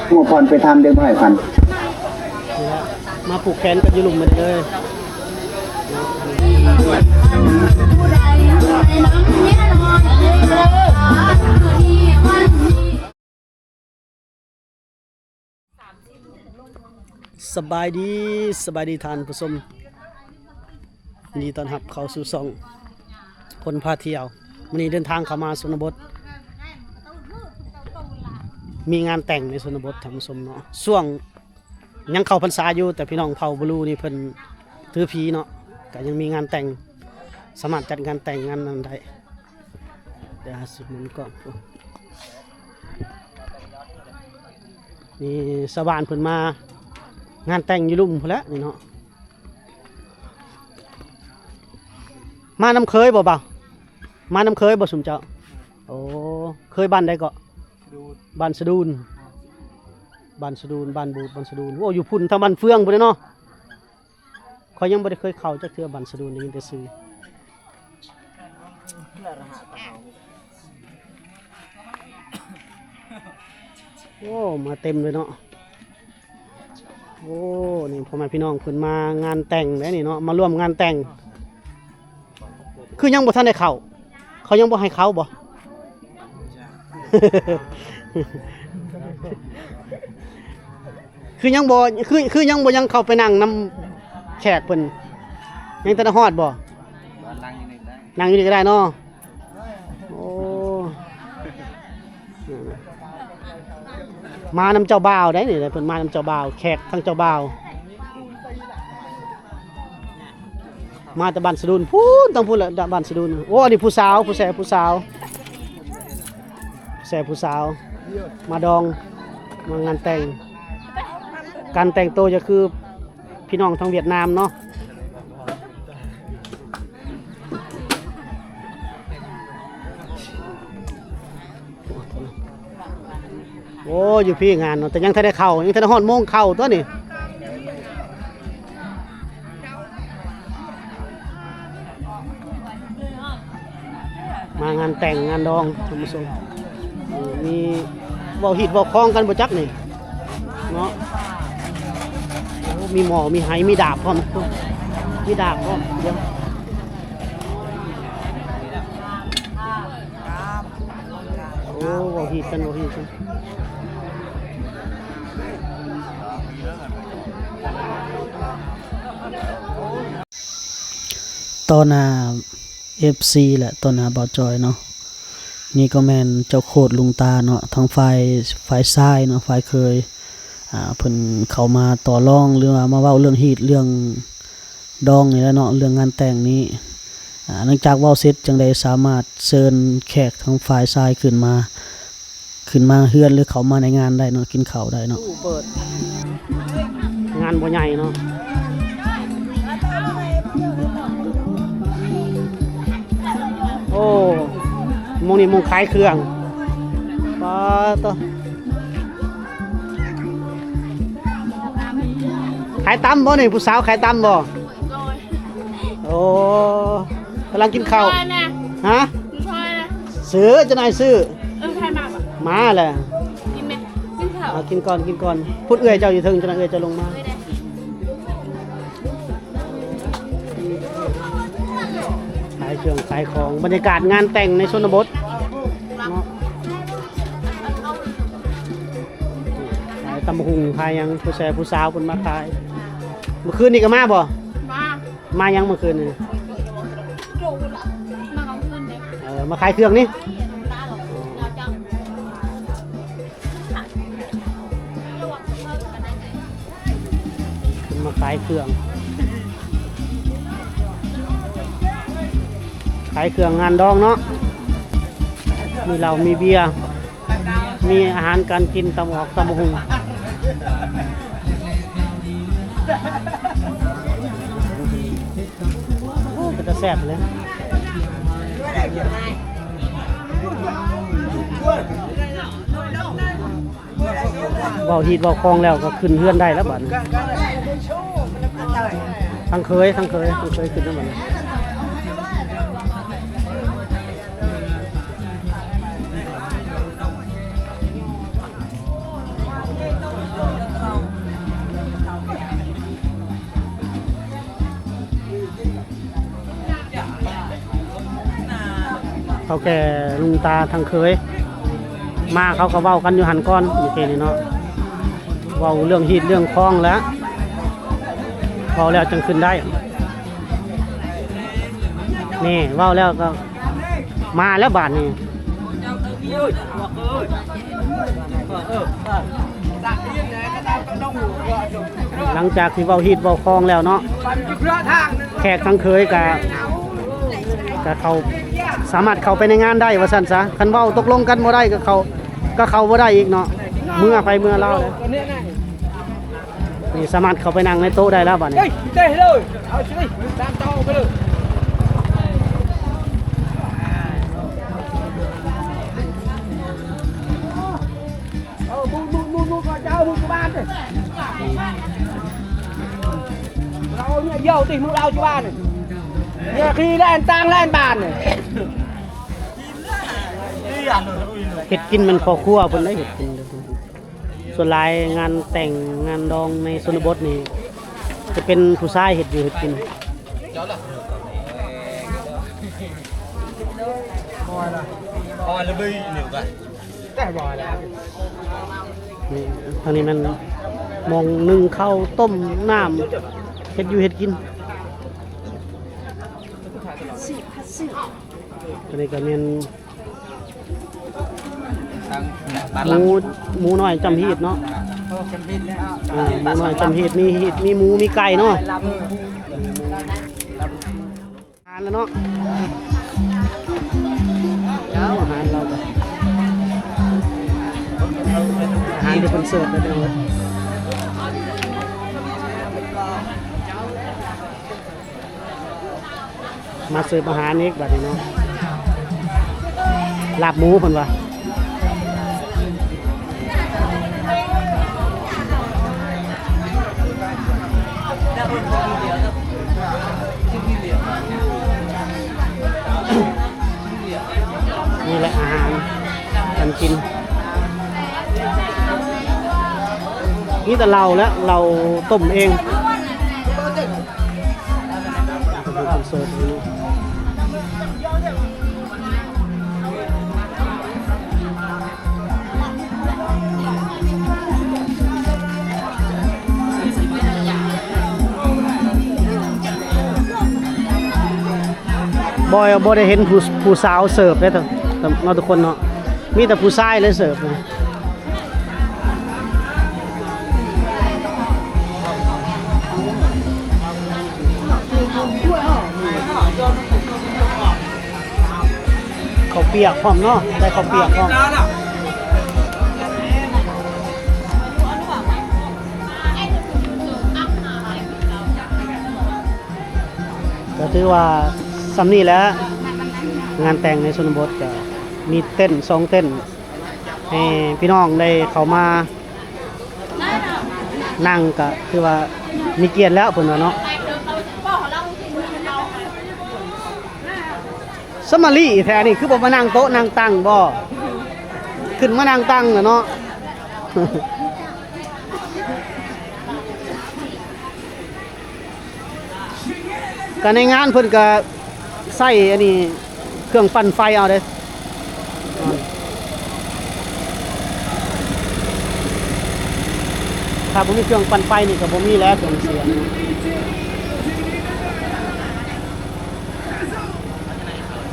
ຫົວຂວັນໄປທຳເດັກນ້ອຍຂວັນ ນີ້ລະ ມາຜູກແຂນກັນຢູ່ລຸ່ມນີ້ເລີຍ. ສະບາຍດີ ສະບາຍດີທ່ານຜູ້ຊົມ, ຍິນດີຕ້ອນຮັບເຂົ້າສູ່ຊ່ອງຄົນພາທ່ຽວ. ມື້ນີ້ເດີນທາງເຂົ້າມາຊົນນະບົດ ມີງານແຕ່ງໃນຊົນນະບົດທ່ານຜູ້ຊົມເນາະ. ຊ່ວງຍັງເຂົ້າພັນສາຢູ່ ແຕ່ພີ່ນ້ອງເຜົ່າບລູນີ້ເພິ່ນຖືຜີເນາະ ກະຍັງມີງານແຕ່ງ ສາມາດຈັດງານແຕ່ງງານນັ້ນໄດ້. ດຽວຫາສຸດໝູນກ້ອງ. ນີ້ຊາວບ້ານເພິ່ນມາງານແຕ່ງຢູ່ລຸ່ມພຸ້ນແຫຼະນີ້ເນາະ. ມານຳເຄີຍບໍ່ບ່າວ? ມານຳເຄີຍບໍ່ຊຸມເຈົ້າ? ໂອ້ ເຄີຍບ້ານໃດເກາະ? ບ້ານສະດູນ ບ້ານສະດູນ ບ້ານບູດ ບ້ານສະດູນ. ໂອ້ ຢູ່ພຸ້ນທາງບ້ານເຟືອງພຸ້ນເນາະ. ຂ້ອຍຍັງບໍ່ໄດ້ເຄີຍເຂົ້າຈັກເທື່ອ ບ້ານສະດູນ ໄດ້ຍິນແຕ່ຊື່. ໂອ້ ມາເຕັມເລີຍເນາະ. ໂອ້ ນີ້ພໍ່ແມ່ພີ່ນ້ອງເພິ່ນມາງານແຕ່ງເດ້ນີ້ເນາະ ມາຮ່ວມງານແຕ່ງ. ຄືຍັງບໍ່ທັນໄດ້ເຂົ້າ? ເຂົາຍັງບໍ່ໃຫ້ເຂົ້າບໍ່? ຄືຍັງບໍ່ ຄື ຄືຍັງບໍ່ຍັງເຂົ້າໄປນັ່ງນຳແຂກເພິ່ນ? ຍັງແຕ່ຮອດບໍ່? ນັ່ງຢູ່ນີ້ກໍໄດ້ ນັ່ງຢູ່ນີ້ກໍໄດ້ເນາະ. ໂອ້ ມານຳເຈົ້າບ່າວໄດ໋ນີ້ ເພິ່ນມານຳເຈົ້າບ່າວ ແຂກທາງເຈົ້າບ່າວ ມາແຕ່ບ້ານສະດຸນພຸ້ນ ທາງພຸ້ນລະ ບ້ານສະດຸນ. ໂອ້ ອັນນີ້ຜູ້ສາວ ຜູ້ແສ ຜູ້ສາວ ແສຜູ້ສາວ ມາດອງ ມາງານແຕ່ງ. ການແຕ່ງໂຕຈະຄື ພີ່ນ້ອງທາງຫວຽດນາມເນາະ. ໂອ້ ຢູ່ພີ້ງານເນາະ ແຕ່ຍັງທັນໄດ້ເຂົ້າ ຍັງທັນໄດ້ຮອດໂມງເຂົ້າຕົວະນີ້. ມາງານແຕ່ງງານດອງທ່ານຜູ້ຊົມ. ນີ້ເວົ້າຮີດເວົ້າຄອງກັນບໍ່ຈັກນີ້ເນາະ. ໂອ້ ມີໝໍ້ ມີໄຫ ມີດາບພ້ອມ ມີດາບພ້ອມ. ດຽວ ໂອ້ ເວົ້າຮີດກັນ ເວົ້າຮີດກັນ. ຕໍ່ໜ້າເອັຟຊີ ແລະ ຕໍ່ໜ້າບ່າວຈອຍເນາະ. ນີ້ກໍແມ່ນເຈົ້າໂຄດລຸງຕາເນາະ ທາງຝ່າຍ ຝ່າຍຊາຍເນາະ ຝ່າຍເຂີຍ ອ່າ ເພິ່ນເຂົ້າມາຕໍ່ລອງ ຫຼືວ່າມາເວົ້າເລື່ອງຮີດເລື່ອງດອງນີ້ແຫຼະເນາະ ເລື່ອງງານແຕ່ງນີ້. ອ່າ ຫຼັງຈາກເວົ້າເສັດ ຈຶ່ງໄດ້ສາມາດເຊີນແຂກທາງຝ່າຍຊາຍຂຶ້ນມາ ຂຶ້ນມາເຮືອນ ຫຼື ເຂົ້າມາໃນງານໄດ້ເນາະ ກິນເຂົ້າໄດ້ເນາະ. ຕູ້ເປີດງານບໍ່ໃຫຍ່ເນາະ. ໂອ້ ໝ່ອງນີ້ໝ່ອງຂາຍເຄື່ອງ. ປາດໂທ້ ຂາຍຕຳບໍ່ນີ້? ຜູ້ສາວຂາຍຕຳບໍ່? ໂອ້ ກຳລັງກິນເຂົ້າ. ຮະ? ຊື້ ເຈົ້ານາຍຊື້. ເອີ ໃຜມາບໍ່? ມາແຫຼະ. ກິນແມະ ກິນເຂົ້າ. ເອົາ ກິນກ່ອນ ກິນກ່ອນ. ພຸ້ນເອື້ອຍເຈົ້າຢູ່ເທິງ ເຈົ້ານາຍ ເອື້ອຍເຈົ້າລົງມາ. ຂາຍເຄື່ອງຂາຍຂອງ ບັນຍາກາດງານແຕ່ງໃນຊົນນະບົດເນາະ. ຂາຍຕຳບັກຫຸ່ງ ຂາຍຫຍັງ ຜູ້ແສຜູ້ສາວເພິ່ນມາຂາຍ. ມື້ຄືນນີ້ກໍມາບໍ່? ມາ. ມາຫຍັງມື້ຄືນນີ້? ມາກາງຄືນເດ້. ເອີ ມາຂາຍເຄື່ອງນີ້. ມາຂາຍເຄື່ອງ ຂາຍເຄື່ອງງານດອງເນາະ. ມີເຫຼົ້າ ມີເບຍ ມີອາຫານການກິນ ຕຳອອກ ຕຳບັກຫຸ່ງ. ໂອ້ ເປັນຕາແຊບເລີຍ. ເວົ້າຮີດເວົ້າຄອງແລ້ວກໍຂຶ້ນເຮືອນໄດ້ແລ້ວບາດນີ້. ທາງເຂີຍ ທາງເຂີຍ ທາງເຂີຍຂຶ້ນນຳບາດນີ້. ແກ່ລຸງຕາທາງເຄີຍມາ ເຂົາກໍເວົ້າກັນຢູ່ຫັ້ນກ່ອນເມື່ອກີ້ນີ້ເນາະ ເວົ້າເລື່ອງຮີດເລື່ອງຄອງແລ້ວ ເວົ້າແລ້ວຈັ່ງຂຶ້ນໄດ້ ນີ້ເວົ້າແລ້ວກໍມາແລ້ວບາດນີ້. ຫຼັງຈາກທີ່ເວົ້າຮີດເວົ້າຄອງແລ້ວເນາະ ແຂກທາງເຄີຍກະ ກະເຂົ້າ ສາມາດເຂົ້າໄປໃນງານໄດ້ວ່າຊັ້ນຊະ ຄັນເວົ້າຕົກລົງກັນບໍ່ໄດ້ກະເຂົ້າ ກະເຂົ້າບໍ່ໄດ້ອີກເນາະ ເມືອໃຜເມືອລາວແລ້ວ. ນີ້ສາມາດເຂົ້າໄປນັ່ງໃນໂຕະໄດ້ແລ້ວບາດນີ້ ເຮີ້ຍ ເຕະເລີຍ ເອົາຊິ ຕາມຕໍ່ໄປເລີຍ. ເອີ ໝູ່ ໝູ່ ໝູ່ ໝູ່ ກໍຈະເອົາໝູ່ຢູ່ບ້ານເດ້ ເອົາເມຍດຽວຕິ ໝູ່ລາວຢູ່ບ້ານນີ້ ເມຍຂີ່ແລ່ນຕ່າງແລ່ນບ້ານນີ້. ເຮັດກິນແມ່ນພໍ່ຄົວເພິ່ນໄດ້ເຮັດກິນເດ້. ສ່ວນຫຼາຍງານແຕ່ງງານດອງໃນຊົນນະບົດນີ້ ຈະເປັນຜູ້ຊາຍເຮັດຢູ່ເຮັດກິນ. ນີ້ ທາງນີ້ແມ່ນໝ່ອງໜຶ້ງເຂົ້າ ຕົ້ມນ້ຳ ເຮັດຢູ່ເຮັດກິນ. ອັນນີ້ກໍແມ່ນ ໝູ ໝູນ້ອຍຈ້ຳຮີດເນາະ ເອີ ໝູນ້ອຍຈ້ຳຮີດ ມີຮີດ ມີໝູ ມີໄກ່ເນາະ ອາຫານແລ້ວເນາະ ອາຫານລາວ ອາຫານທີ່ເພິ່ນເສີບເດີພີ່ນ້ອງ. ມາເສີບອາຫານອີກບາດນີ້ເນາະ ລາບໝູເພິ່ນວ່າ ນີ້ແຫຼະອາຫານການກິນ ມີແຕ່ເຫຼົ້າແຫຼະ ເຫຼົ້າຕົ້ມເອງ. ບໍ່ ບໍ່ໄດ້ເຫັນຜູ້ ຜູ້ສາວເສີບເດ້ ເນາະ ທຸກຄົນເນາະ ມີແຕ່ຜູ້ຊາຍເລີຍເສີບ. ເຂົ້າປຽກພ້ອມເນາະ ໄດ້ເຂົ້າປຽກພ້ອມ ກໍຖືວ່າສ່ຳນີ້ແຫຼະ ງານແຕ່ງໃນຊົນນະບົດ ກໍມີເຕັນສອງເຕັນ ໃຫ້ພີ່ນ້ອງໄດ້ເຂົ້າມານັ່ງ ກະຖືວ່າມີກຽດແລ້ວ ເພິ່ນວ່າເນາະ. ສະມາລີແທ້ນີ້ ຄືບໍ່ມານັ່ງໂຕະນັ່ງຕັ່ງບໍ? ຂຶ້ນມານັ່ງຕັ່ງແລ້ວເນາະ. ກະໃນງານເພິ່ນກະໃຊ້ອັນນີ້ ເຄື່ອງປັ່ນໄຟເອົາເດ້ ຖ້າບໍ່ມີເຄື່ອງປັ່ນໄຟນີ້ກະບໍ່ມີແຫຼະເຄື່ອງສຽງ.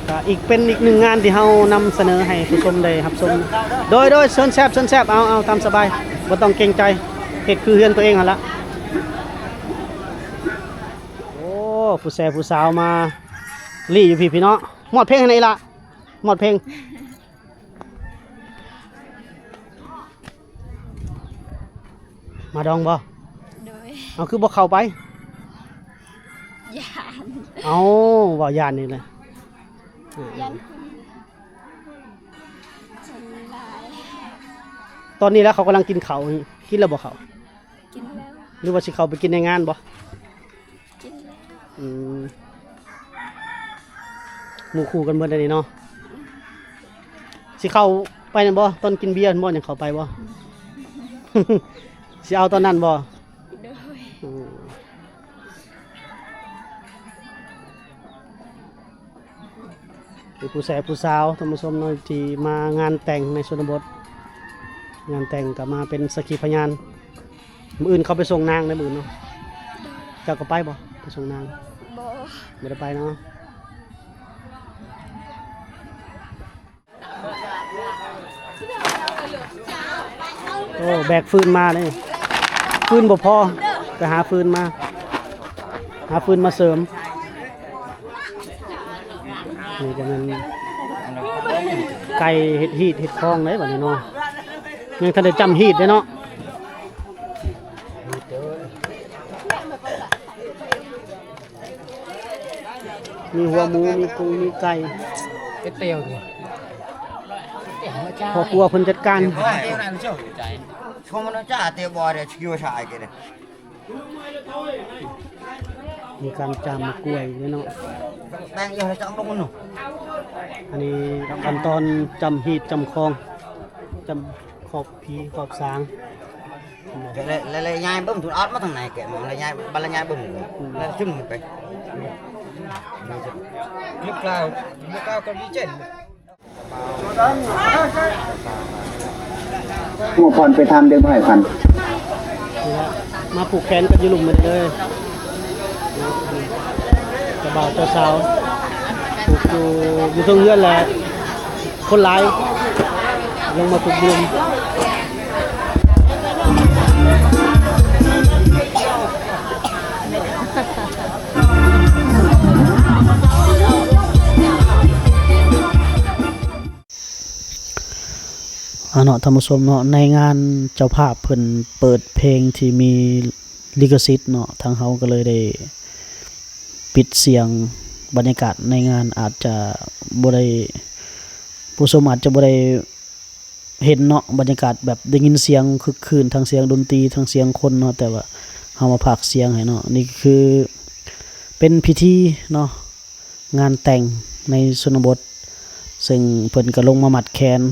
ກະອີກ ເປັນອີກໜຶ່ງງານທີ່ເຮົານຳສະເໜີໃຫ້ຜູ້ຊົມໄດ້ຮັບຊົມ. ໂດຍ ໂດຍ ເຊີນແຊບ ເຊີນແຊບ ເອົາ ເອົາ ຕາມສະບາຍ ບໍ່ຕ້ອງເກງໃຈ ເຮັດຄືເຮືອນຕົວເອງຫັ້ນລະ. ໂອ້ ຜູ້ແຊຜູ້ສາວມາລີ້ຢູ່ພີ້ ພີ່ນ້ອງ. ມອດເພງໃຫ້ແດ່ອີ່ຫຼ້າ ມອດເພງ. ມາດອງບໍ່? ໂດຍ. ເອົາ ຄືບໍ່ເຂົ້າໄປ? ຢ້ານ. ເອົາ ເວົ້າຢ້ານນີ້ແຫຼະ ຢ້ານຄົນຫຼາຍ. ຕອນນີ້ລະເຂົາກຳລັງກິນເຂົ້າ ກິນແລ້ວບໍ່ເຂົ້າ? ກິນແລ້ວ. ຫຼືວ່າຊິເຂົ້າໄປກິນໃນງານບໍ່? ກິນແລ້ວ. ອືມ ໝູ່ຄູ່ກັນເບິດອັນນີ້ເນາະ. ຊິເຂົ້າໄປນັ້ນບໍ່? ຕອນກິນເບຍຫັ້ນບໍ່? ຍັງເຂົ້າໄປບໍ່? ຊິເອົາຕອນນັ້ນບໍ່? ໂດຍ. ອືມ. ຜູ້ແສຜູ້ສາວ ທ່ານຜູ້ຊົມເນາະ ທີ່ມາງານແຕ່ງໃນຊົນນະບົດ ງານແຕ່ງກໍມາເປັນສັກຂີພະຍານ. ມື້ອື່ນເຂົາໄປສົ່ງນາງໃດ໋ ມື້ອື່ນເນາະ. ເຈົ້າກໍໄປບໍ່ ໄປສົ່ງນາງ? ບໍ່ ບໍ່ໄດ້ໄປເນາະ. ໂອ້ ແບກຟືນມາເດ້ ຟືນບໍ່ພໍ ໄປຫາຟືນມາ ຫາຟືນມາເສີມ. ນີ້ກໍແມ່ນໄກ່ເຮັດຮີດເຮັດຄອງເດ້ບັດນີ້ເນາະ ຍັງທັນໄດ້ຈ້ຳຮີດເດ້ເນາະ. ມີຫົວໝູ ມີກຸ້ງ ມີໄກ່ ເຮັດຕຽວນີ້ ພໍ່ຄົວເພິ່ນຈັດການ. Chua nó chả tiệm bò để kêu xài kìa này. ມີການຈາມໝາກກ້ວຍເດ້ເນາະ. ອັນນີ້ຂັ້ນຕອນຈ້ຳຮີດຈ້ຳຄອງ ຈ້ຳຂອບຜີຂອບສາງ. ແລ້ວ ແລ້ວ ແລ້ວຍາຍເບິ່ງທຸອອດມາທາງໃນແກະ ແລ້ວຍາຍ ບັດລະຍາຍເບິ່ງ ແລ້ວຊຶ້ງໄປ ຄລິບກາວ ຄລິບກາວກໍມີເຊັ່ນ ໝູ່ພອນໄປທຳເດີ ບໍ່ໃຫ້ພັນ. ນີ້ລະ ມາຜູກແຂນກັນຢູ່ລຸ່ມນີ້ເລີຍ ເຈົ້າບ່າວເຈົ້າສາວ ຜູກຢູ່ ຢູ່ເທິງເຮືອນແຫຼະ ຄົນຫຼາຍ ລົງມາຜູກຢູ່ລຸ່ມ. ອ່າເນາະ ທ່ານຜູ້ຊົມເນາະ ໃນງານເຈົ້າພາບເພິ່ນເປີດເພງທີ່ມີລິຂະສິດເນາະ ທາງເຮົາກໍເລີຍໄດ້ປິດສຽງ. ບັນຍາກາດໃນງານອາດຈະບໍ່ໄດ້ ຜູ້ຊົມອາດຈະບໍ່ໄດ້ເຫັນເນາະ ບັນຍາກາດແບບໄດ້ຍິນສຽງຄຶກຄື້ນ ທັງສຽງດົນຕີ ທັງສຽງຄົນເນາະ ແຕ່ວ່າເຮົາມາພາກສຽງໃຫ້ເນາະ. ນີ້ກໍຄືເປັນພິທີເນາະ ງານແຕ່ງໃນຊົນນະບົດ ເຊິ່ງເພິ່ນກໍລົງມາມັດແຂນ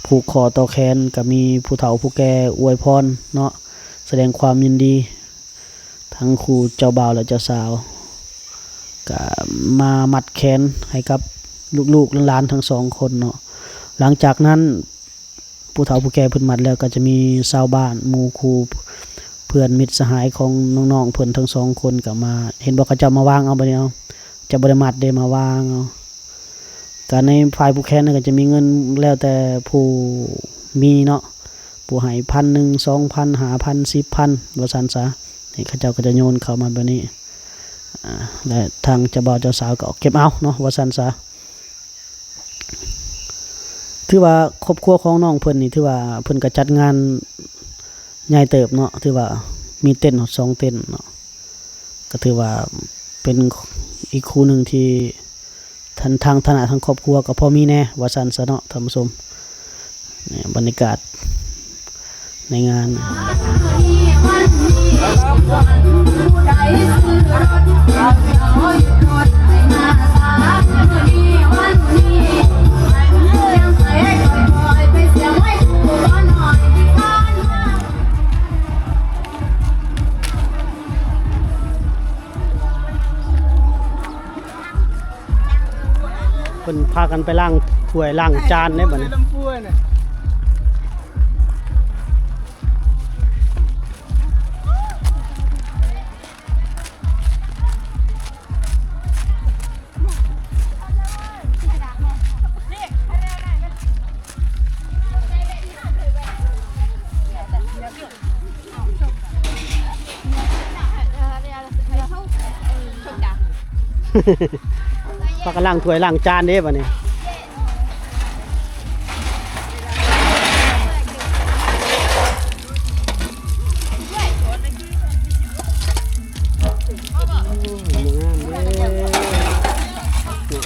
ຜູກຂໍ້ຕໍ່ແຂນ ກໍມີຜູ້ເຖົ້າຜູ້ແກ່ອວຍພອນເນາະ ສະແດງຄວາມຍິນດີ ທັງຄູ່ເຈົ້າບ່າວ ແລະ ເຈົ້າສາວ ກໍມາມັດແຂນໃຫ້ກັບລູກໆຫຼານໆທັງສອງຄົນເນາະ. ຫຼັງຈາກນັ້ນ ຜູ້ເຖົ້າຜູ້ແກ່ເພິ່ນມັດແລ້ວ ກໍຈະມີຊາວບ້ານ ໝູ່ຄູ່ ເພື່ອນມິດສະຫາຍຂອງນ້ອງໆເພິ່ນທັງສອງຄົນກໍມາ. ເຫັນບໍ່ ເຂົາເຈົ້າມາວາງເອົາ ບັດນີ້ເອົາ ຈະບໍ່ໄດ້ມັດເດ້ ມາວາງເອົາ. ກໍໃນຝ່າຍຜູກແຂນນັ້ນກໍຈະມີເງິນແລ້ວແຕ່ຜູ້ມີເນາະ ຜູ້ໃຫ້ພັນໜຶ່ງ ສອງພັນ ຫ້າພັນ ສິບພັນ ວ່າຊັ້ນຊະ. ນີ້ເຂົາເຈົ້າກໍຈະໂຍນເຂົ້າມາແບບນີ້ ອາ ແລະ ທາງເຈົ້າບ່າວເຈົ້າສາວກໍເກັບເອົາເນາະ ວ່າຊັ້ນຊະ. ຖືວ່າຄອບຄົວຂອງນ້ອງເພິ່ນນີ້ ຖືວ່າເພິ່ນກໍຈັດງານໃຫຍ່ເຕີບເນາະ ຖືວ່າມີເຕັນຮອດສອງເຕັນເນາະ ກໍຖືວ່າເປັນອີກຄູ່ໜຶ່ງທີ່ ທາງ ທາງຖານະທາງຄອບຄົວກໍພໍມີແດ່ ວ່າຊັ້ນຊະເນາະ ທ່ານຜູ້ຊົມ. ນີ້ບັນຍາກາດໃນງານ. ເພິ່ນພາກັນໄປລ້າງຖ້ວຍລ້າງຈານເດ້ບັດນີ້. ພາກັນລ້າງຖ້ວຍລ້າງຈານເດ້ບັດນີ້.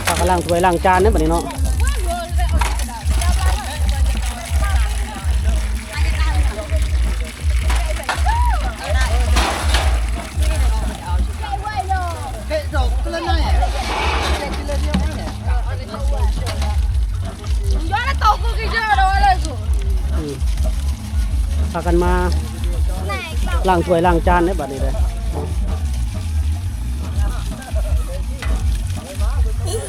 ພາກັນລ້າງຖ້ວຍລ້າງຈານເດ້ບັດນີ້ເນາະ. ອືມ ພາກັນມາລ້າງຖ້ວຍລ້າງຈານເດ້ບັດນີ້ເດ້. ອືມ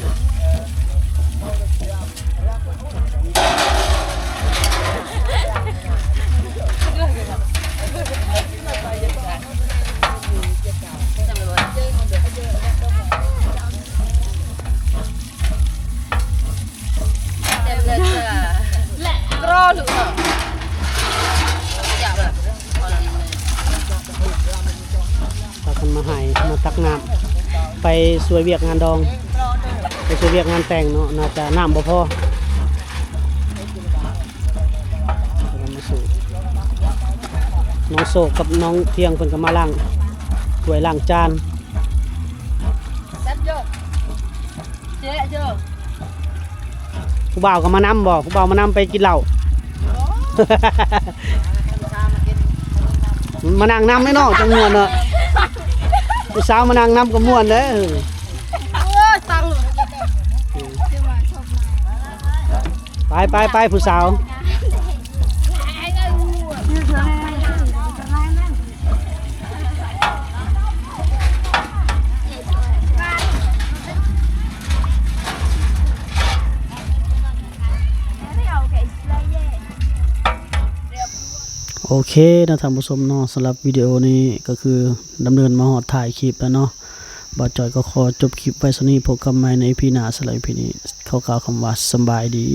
ມາໃຫ້ ມາຕັກນ້ຳ ໄປຊ່ວຍວຽກງານດອງ ໄປຊ່ວຍວຽກງານແຕ່ງເນາະ ໜ້າຈະນ້ຳບໍ່ພໍ. ນ້ອງໂຊກກັບນ້ອງທຽງເພິ່ນກໍມາລ້າງຖ້ວຍລ້າງຈານ. ຜູ້ບ່າວກໍມານຳບໍ່? ຜູ້ບ່າວມານຳໄປກິນເຫຼົ້າ ມານັ່ງນຳແດ່ເນາະ ຈັ່ງມ່ວນເນາະ. ຜູ້ສາວມານັ່ງນຳກໍມ່ວນເດ້. ໂອ້ຍ ຕັງ ໄປໆໆ ຜູ້ສາວ. ໂອເຄເນາະທ່ານຜູ້ຊົມເນາະ, ສຳລັບວິດີໂອນີ້ກໍຄືດຳເນີນມາຮອດທ້າຍຄລິບແລ້ວເນາະ. ບ່າວຈອຍກໍຂໍຈົບຄລິບໄວ້ສ່ຳນີ້, ພົບກັນໃໝ່ໃນອີພີໜ້າ. ສຳລັບອີພີນີ້ຂໍກ່າວຄຳວ່າສະບາຍດີ.